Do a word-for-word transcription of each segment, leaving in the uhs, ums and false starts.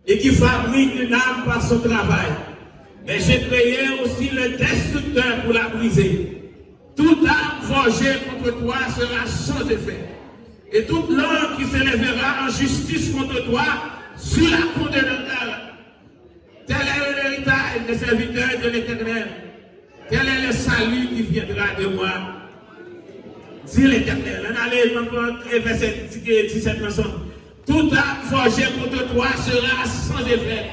Et qui fabrique une âme par son travail. Mais j'ai créé aussi le destructeur pour la briser. Toute arme forgée contre toi sera sans effet. Et toute langue qui s'élèvera en justice contre toi, tu la condamneras. Tel est l'héritage des serviteurs de l'Éternel. Tel est le salut qui viendra de moi, dit l'Éternel. Ann ale nan vèsè disèt lan ansanm. Toute arme forgée contre toi sera sans effet.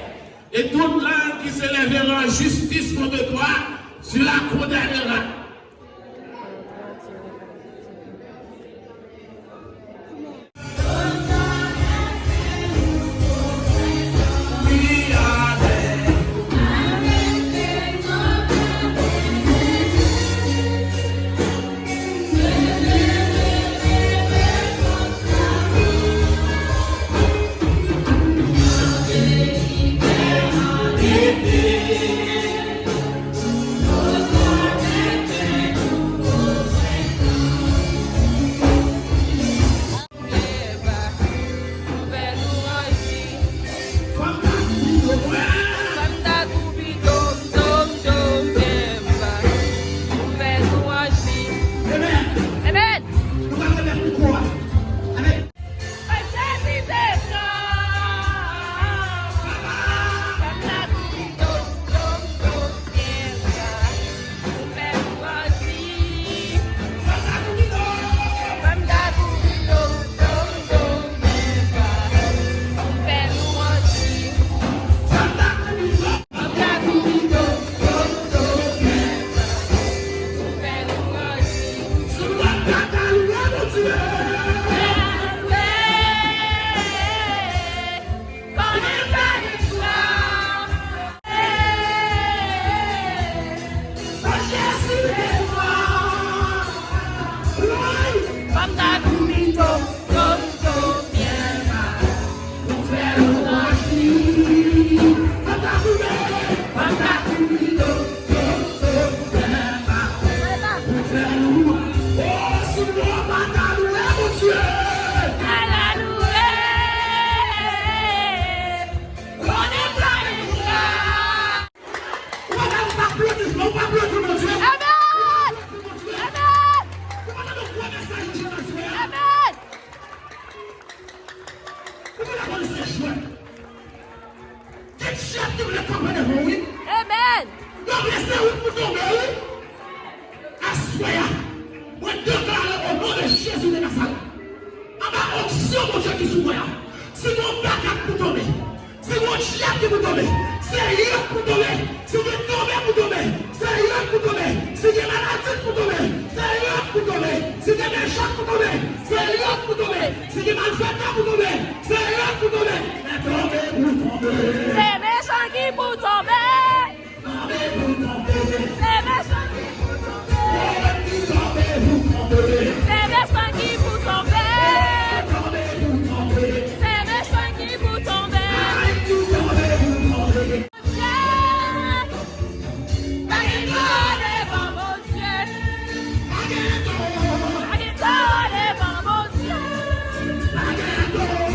Et toute langue qui s'élèvera en justice contre toi, tu la condamneras. Amen. Nou pral remèt mikwo a. Amen. Amen! Amen! Amen! Gen dyab ki vle kanpe devan w, wi. Amen. Yo vle se ou k pou tonbe, wi. Aswè a, mwen deklare o non de Jezi de Nazarèt, anba onksyon Bondye ki sou mwen an, si gen yon bagay pou tonbe, si gen yon dyab ki pou tonbe, se yo k pou tonbe. Si gen tonbe pou tonbe, se yo k pou tonbe. Si gen maladi pou tonbe, se yo k pou tonbe. Si gen mechan pou tonbe, se yo k pou tonbe. Si gen malfektè pou tonbe, se yo k pou tonbe. Men tonbe pou tonbe. Se mechan ki pou tonbe. Tonbe pou tonbe. Se mechan ki pou tonbe. Tonbe pou tonbe. Se mechan ki pou tonbe. Tonbe pou tonbe. Se mechan ki pou tonbe. Ay, ki tonbe pou tonbe. Bondye. Pa gen tò devan Bondye. Pa gen tò. Pa gen tò devan Bondye. Pa gen tò.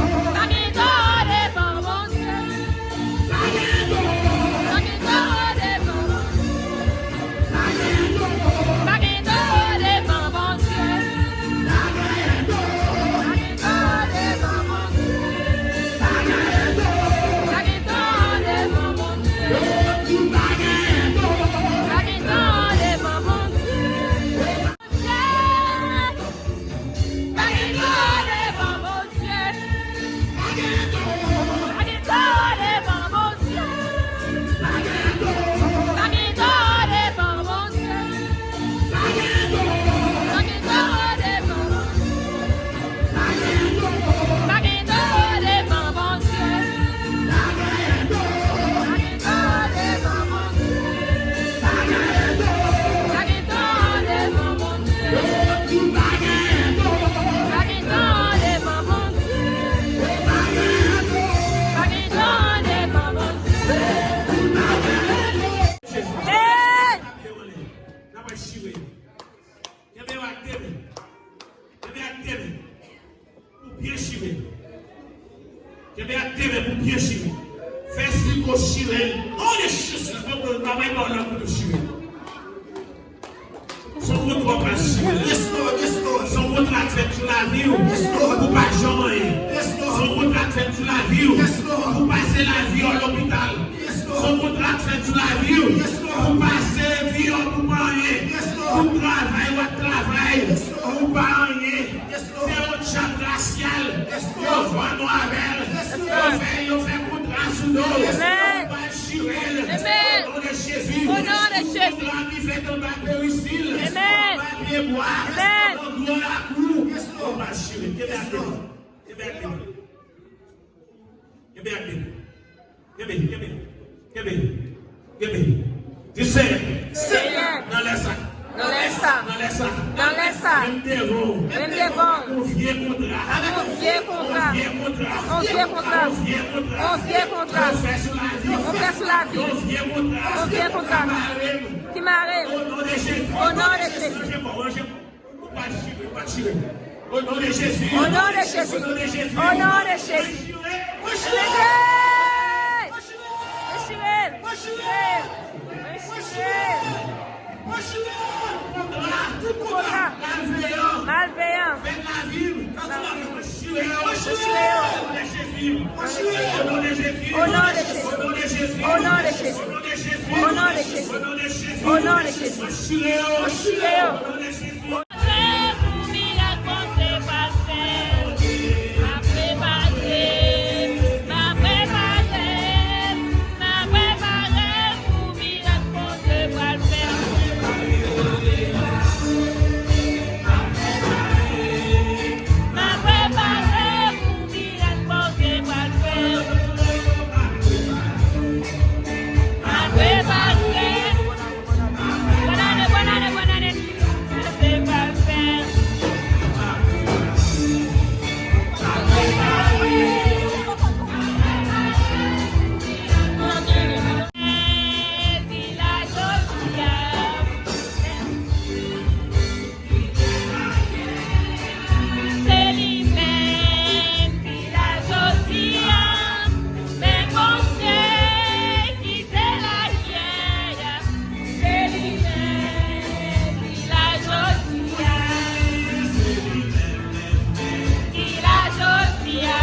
Kenbe ak de men pou byen chire. Fè siko chire. O non de Jezi, m pa bay ba w lòd pou nou chire. Se yon kontra w pral siyen. Yes, Lord. Yes, Lord. Se yon kontra k fèt sou lavi w. Yes, Lord. Pou pa janm anyen. Yes, Lord. Se yon kontra k fèt sou lavi w. Yes, Lord. Pou pase lavi w lopital. Yes, Lord. Se yon kontra k fèt sou lavi w. Yes, Lord. Pou pase vi w pou pa anyen. Yes, Lord. Pou travay w ap travay. Yes, Lord. Pou pa anyen. Yes, Lord. Se yon djab rasyal. Yes, Lord. Yo jwenn nou avè l. Yes, Lord. Yo fè, yo fè kontra sou do w. Yes, Lord. Amen. Chire l. Amen. O non de Jezi. O non de Jezi. Kontra ki fèt anba perisil. Amen. Anba pyebwa. Amen. Nan gran lakou. Kontra chire. Kenbe ak de men. Kenbe ak de men. Kenbe, kenbe. Kenbe. Kenbe. Di Senyè. Senyè. Nan lè sa. Nan lè sa. Nan lè sa. Nan lè sa. Menm devan w. Menm devan w. Yon vye kontra. Yon vye kontra. Yon vye kontra. Yon vye kontra. Yon vye kontra. Yon fè sou lavi. Yon fè sou lavi. Yon vye kontra. Yon vye kontra. Ki mare m. Ki mare m. O non de Jezi. O non de Jezi. Ranje kò w, ranje kò w. Ou pa chire, ou pa chire. O non de Jezi. O non de Jezi. O non de Jezi. O non de Jezi. Mwen chire. Mwen chire. Mwen chire. Mwen chire. Mwen chire. Kontra, tout kontra malveyan. Malveyan. Fèt lavi m. Fèt lavi m. Mwen chire yo. Mwen chire yo. O non de Jezi. Mwen chire yo. O non de Jezi. O non de Jezi. O non de Jezi. O non de Jezi. O non de Jezi. O non de Jezi. O non de Jezi. Mwen chire yo. Mwen chire yo. O non de Jezi. Prepare pou mirak Bondye pral fè. M ap prepare, m ap prepare, m ap prepare pou mirak Bondye pral fè. M ap prepare pou mirak Bondye pral fè. M ap prepare. Bòn ane, bòn ane, bòn ane. Se pa fè. Se li menm ki la jodi a, men Bondye ki te la yè a, se li menm ki la jodi a, ki la jodi a,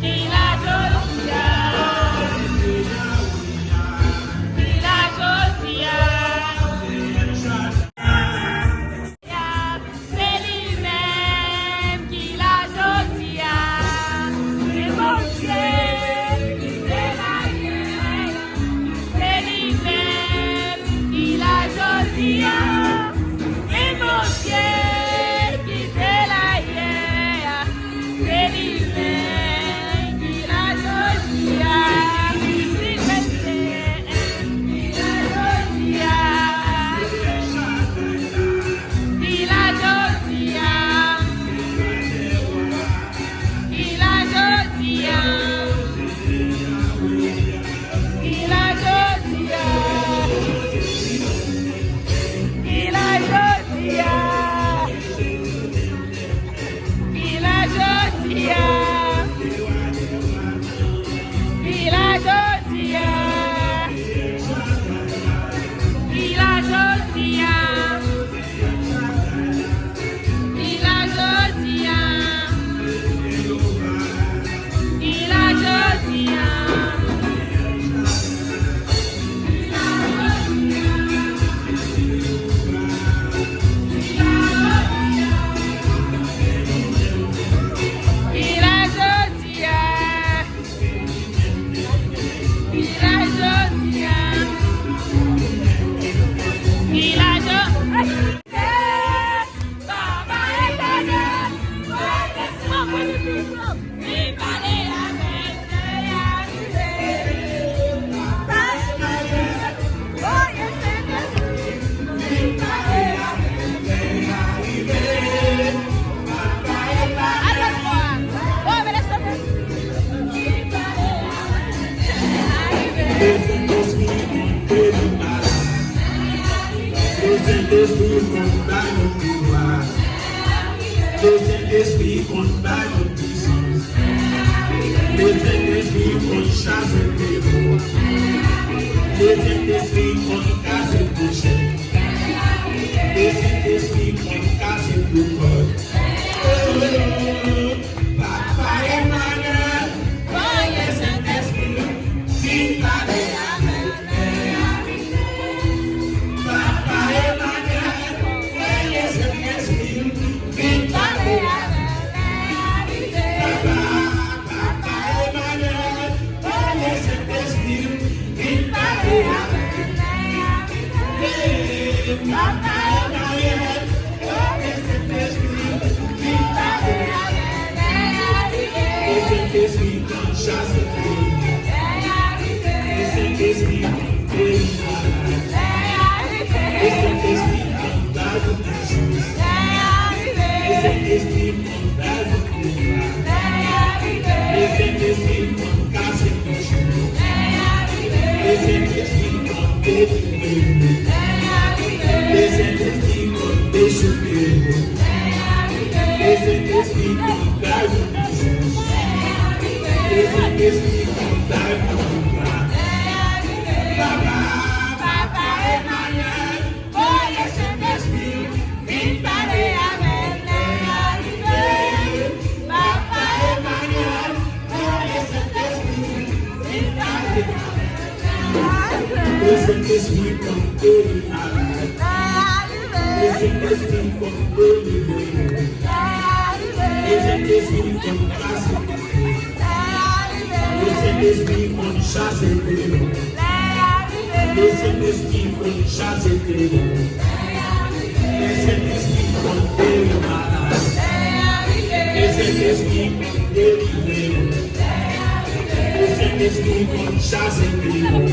ki la jodi a, ki la jodi a. Se li menm ki la jodi a. Se Bondye ki te la yè a. Se li menm ki la jodi a. Se Bondye ki te la yè a. Se li menm ki la jodi a. Se li menm ki la jodi a. Ki la jodi a. Ki la jodi a. Ki la jodi a. Ki la jodi a. Ki la jodi a. Ki la jodi a. Ki la jodi a. Ki la jodi a. Ki la jodi a. Ki la jodi a. Ki la jodi a. Ki la jodi a. Lesentespri konn bay nou pisans. Lesentespri konn chase demon. Lesentespri konn kase kouchèt. Lesentespri konn kase doulè. Oh, Papa Emmanuel, voye Sentespri, vin pale avè m. Papa Emmanuel, voye Sentespri, vin pale avè m. Papa, Papa Emmanuel, voye Sentespri, vin pale avè m. Hey, Papa Emmanuel, voye Sentespri, vin pale avè m. Sentespri konn chase demon. Sentespri konn geri malad. Sentespri konn bay nou pisans. Sentespri konn bay nou pouvwa. Sentespri konn kase kouchèt. Sentespri konn delivre nou. Sentespri konn dechouke nou. Sentespri konn bay nou pisans. Sentespri konn bay nou pouvwa. Papa, Papa Emmanuel, voye Sentespri, vin pale avè m, lè a rive. Papa Emmanuel, voye Sentespri, vin pale avè m. Sentespri konn geri malad. Sentespri konn delivre. Sentespri konn kase kouchèt. Sentespri konn chase demon. Sentespri konn chase demon. Sentespri konn geri malad. Sentespri konn delivre. Sentespri konn chase demon.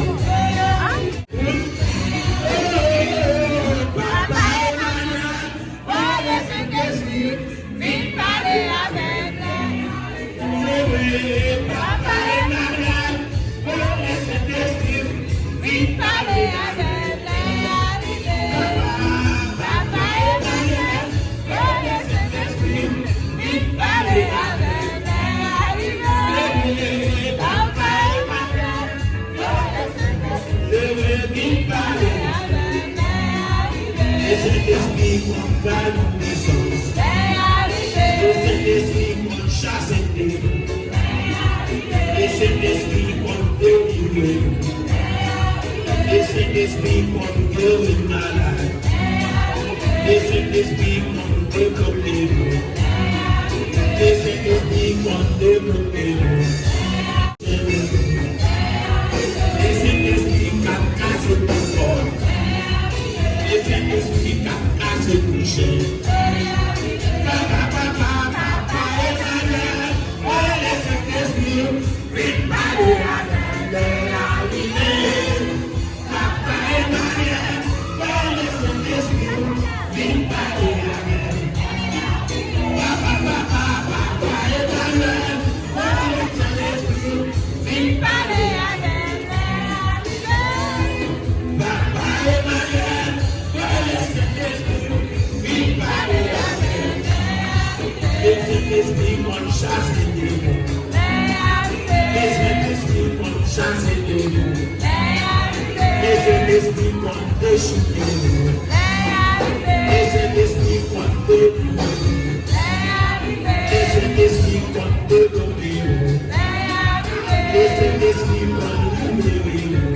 Papa Emmanuel, voye Sentespri, vin pale avè m. Papa Emmanuel, voye Sentespri, vin pale avè m. Papa Emmanuel, voye Sentespri, vin pale avè m. Papa Emmanuel, voye Sentespri, vin pale avè m. Sentespri konn bay nou pisans. Sentespri konn chase demon. Sentespri konn delivre nou. Sentespri konn geri malad. Sentespri konn debloke nou. Sentespri konn debloke nou. Sentespri k ap kase tout kò. Sentespri k ap kase kouchèt. Papa, papa, papa Emmanuel, voye Sentespri, vin pale avè m, lè a rive. Papa Emmanuel, voye Sentespri, vin pale avè m. Papa, papa, papa Emmanuel, voye Sentespri, vin pale avè m. Papa Emmanuel, voye Sentespri, vin pale avè m. Sentespri konn chase demon. Sentespri konn chase demon. Sentespri konn dechouke nou. Sentespri konn delivre nou. Sentespri konn debloke nou. Sentespri konn libere nou.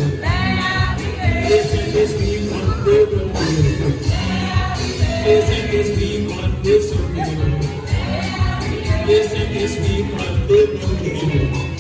Sentespri konn debloke nou. Sentespri konn deside nou. Sentespri konn debloke nou.